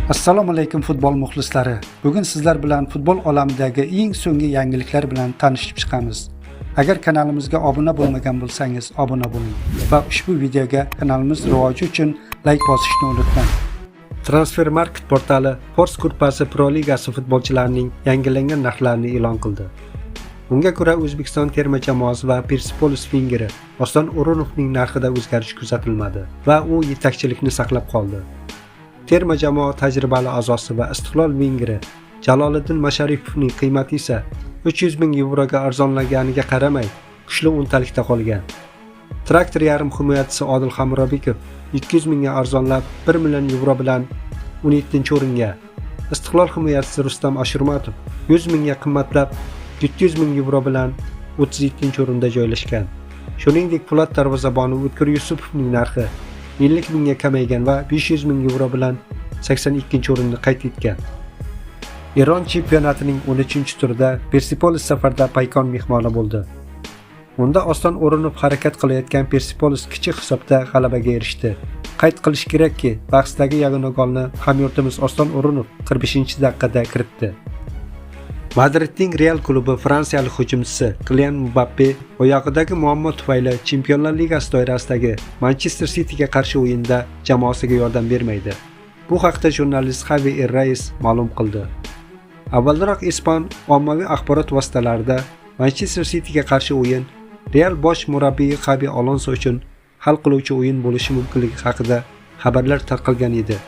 Assalomu alaykum futbol muxlislari. Bugun sizlar bilan futbol olamidagi eng so'nggi yangiliklar bilan tanishib chiqamiz. Agar kanalimizga obuna bo'lmagan bo'lsangiz, obuna bo'ling va ushbu videoga kanalimiz rivoji uchun like bosishni unutmang. Transfermarkt portali Fors Kurpasi Pro Ligasi futbolchilarining yangilangan narxlarini e'lon qildi. Unga ko'ra, O'zbekiston terma jamoasi va Persepolis vingeri Oston O'runovning narxida o'zgarish kuzatilmadi va u yetakchilikni saqlab qoldi. Terma jamoa tajribali a'zosi va Istiqlol vingeri Jaloliddin Masharipovning qiymati esa 300 ming yevroga arzonlaganiga qaramay, kuchli o'ntalikda qolgan. Traktor yarim himoyachisi Odil Hamrobekov 200 mingga arzonlab 1 million yevro bilan 17-o'ringa, Istiqlol himoyachisi Rustam Ashurmatov 100 mingga qimmatlab 700 ming yevro bilan 37-o'rinda joylashgan. Shuningdek, Po'lat darvozaboni O'tkir Yusupovning narxi 50 mingga kamaygan va 500 ming yevro bilan 82-o'rinni qayd etgan. Eron chempionatining 13-turida Persepolis safarda Paykon mehmoni bo'ldi. Unda Oston O'runov harakat qilayotgan Persepolis kichik hisobda g'alabaga erishdi. Qayd qilish kerakki, bahsdagi yagona golni hamyurtimiz Oston O'runov 45-daqiqada kiritdi. Madridning Real klubi fransiyalik hujumchisi Kilian Mbappe oyog'idagi muammo tufayli Chempionlar Ligasi doirasidagi Manchester Cityga qarshi o'yinda jamoasiga yordam bermaydi. Bu haqda jurnalist Xavi Errais ma'lum qildi. Avvalroq ispan ommaviy axborot vositalarida Manchester Cityga qarshi o'yin Real bosh murabbiyi Xabi Alonso uchun hal qiluvchi o'yin bo'lishi mumkinligi haqida xabarlar tarqalgan edi.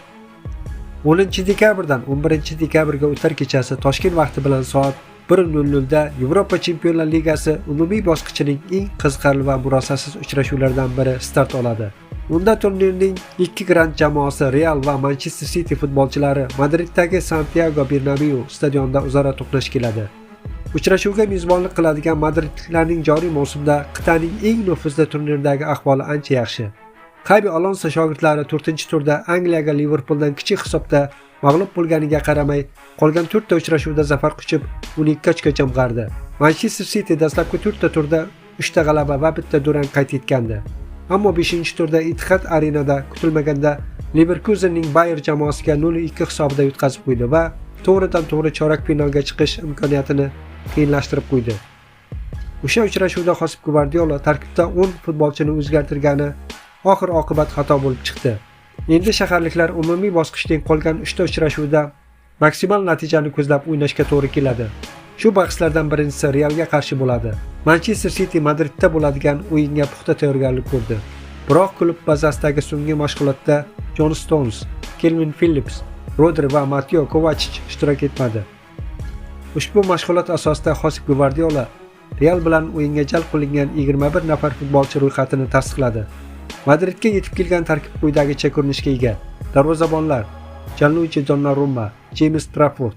10 dekabrdan 11 dekabrga o'tar kechasi Toshkent vaqti bilan soat 1:00 da Yevropa Chempionlar Ligasi umumiy bosqichining eng qiziqarli va murosasiz uchrashuvlaridan biri start oladi. Unda turnirning ikki grand jamoasi Real va Manchester City futbolchilari Madriddagi Santiago Bernabeu stadionida o'zaro to'qnash keladi. Uchrashuvga mezbonlik qiladigan madridliklarning joriy mavsumda qit'aning eng nufuzli turniridagi ahvoli ancha yaxshi. Xabi Alonso shogirdlari 4-turda Angliyaga Liverpuldan kichik hisobda mag'lub bo'lganiga qaramay, qolgan 4 ta uchrashuvda zafar quchib, 12 ochko jamg'ardi. Manchester City dastlabki 4 ta turda 3 ta g'alaba va bitta durang qayd etgandi. Ammo 5-turda Etihad Arenada kutilmaganda Leverkusenning Bayer jamoasiga 0-2 hisobida yutqazib qo'ydi va to'g'ridan to'g'ri chorak finalga chiqish imkoniyatini qiyinlashtirib qo'ydi. O'sha uchrashuvda Xosip Gvardiola tarkibda 10 futbolchini o'zgartirgani oxir oqibat xato bo'lib chiqdi. Endi shaharliklar umumiy bosqichning qolgan 3 ta uchrashuvida maksimal natijani ko'zlab o'ynashga to'g'ri keladi. Shu bahslardan birinchisi Realga qarshi bo'ladi. Manchester City Madridda bo'ladigan o'yinga puxta tayyorgarlik ko'rdi. Biroq klub bazasidagi so'nggi mashg'ulotda Jon Stones, Kelvin Phillips, Rodri va Mateo Kovachich ishtirok etmadi. Ushbu mashg'ulot asosida Xosip Gvardiola Real bilan o'yinga jalb qilingan 21 nafar futbolchi ro'yxatini tasdiqladi. Madridga yetib kelgan tarkib quyidagicha ko'rinishga ega. Darvozabonlar: Gianluigi Donnarumma, James Trafford,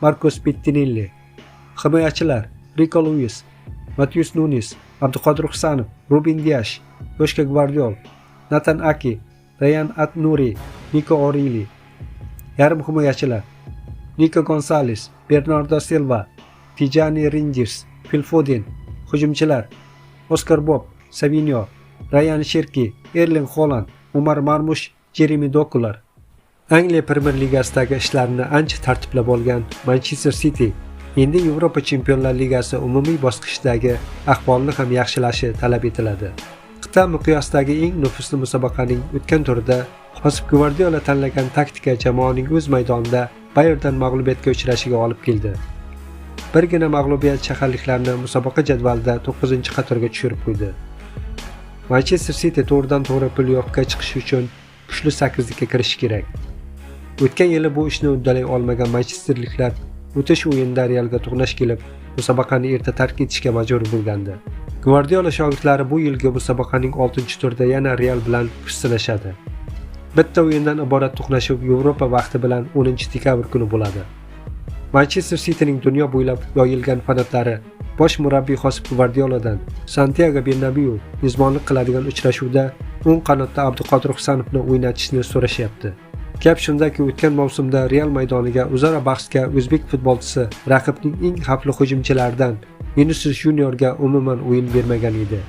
Marcos Bettinelli. Himoyachilar: Rico Lewis, Matius Nunes, Abduqodir Husanov, Ruben Diash, Yoshka Gvardiol, Nathan Ake, Rayan Ait-Nouri, Nico O'Reilly. Yarim himoyachilar: Nico Gonzalez, Bernardo Silva, Tijani Reijnders, Phil Foden. Hujumchilar: Oskar Bob, Savinho, Rayan Cherki, Erling Haaland, Umar Marmush, Jeremy Dokular. Angliya Premier Ligasidagi ishlarini ancha tartiblab olgan Manchester City endi Yevropa Chempionlar Ligasi umumiy bosqichidagi ahvolni ham yaxshilashi talab etiladi. Qit'a miqyosidagi eng nufuzli musobaqaning o'tgan turida Xosip Gvardiola tanlagan taktika jamoaning o'z maydonida Bayerndan mag'lubiyatga uchrashiga olib keldi. Birgina mag'lubiyat shaharliklarni musobaqa jadvalida 9-qatorga tushirib qo'ydi. Manchester City to'g'ridan to'g'ri play-offga chiqish uchun kuchli sakkizlikka kirishi kerak. O'tgan yili bu ishni uddalay olmagan manchesterliklar o'tish o'yinida Realga to'qnash kelib, musobaqani erta tark etishga majbur bo'lgandi. Gvardiola shogirdlari bu yilgi musobaqaning 6-turida yana Real bilan kuch sinashadi. Bitta o'yindan iborat to'qnashuv Yevropa vaqti bilan 10 dekabr kuni bo'ladi. Manchester Cityning dunyo bo'ylab yoyilgan fanatlari bosh murabbiy Xosip Gvardioladan Santiago Bernabeu mezbonlik qiladigan uchrashuvda o'ng qanotda Abduqodir Husanovni o'ynatishni so'rashyapti. Gap shundaki, o'tgan mavsumda Real maydoniga o'zaro bahsga o'zbek futbolchisi raqibning eng xavfli hujumchilaridan Vinisius Juniorga umuman o'yin bermagan edi.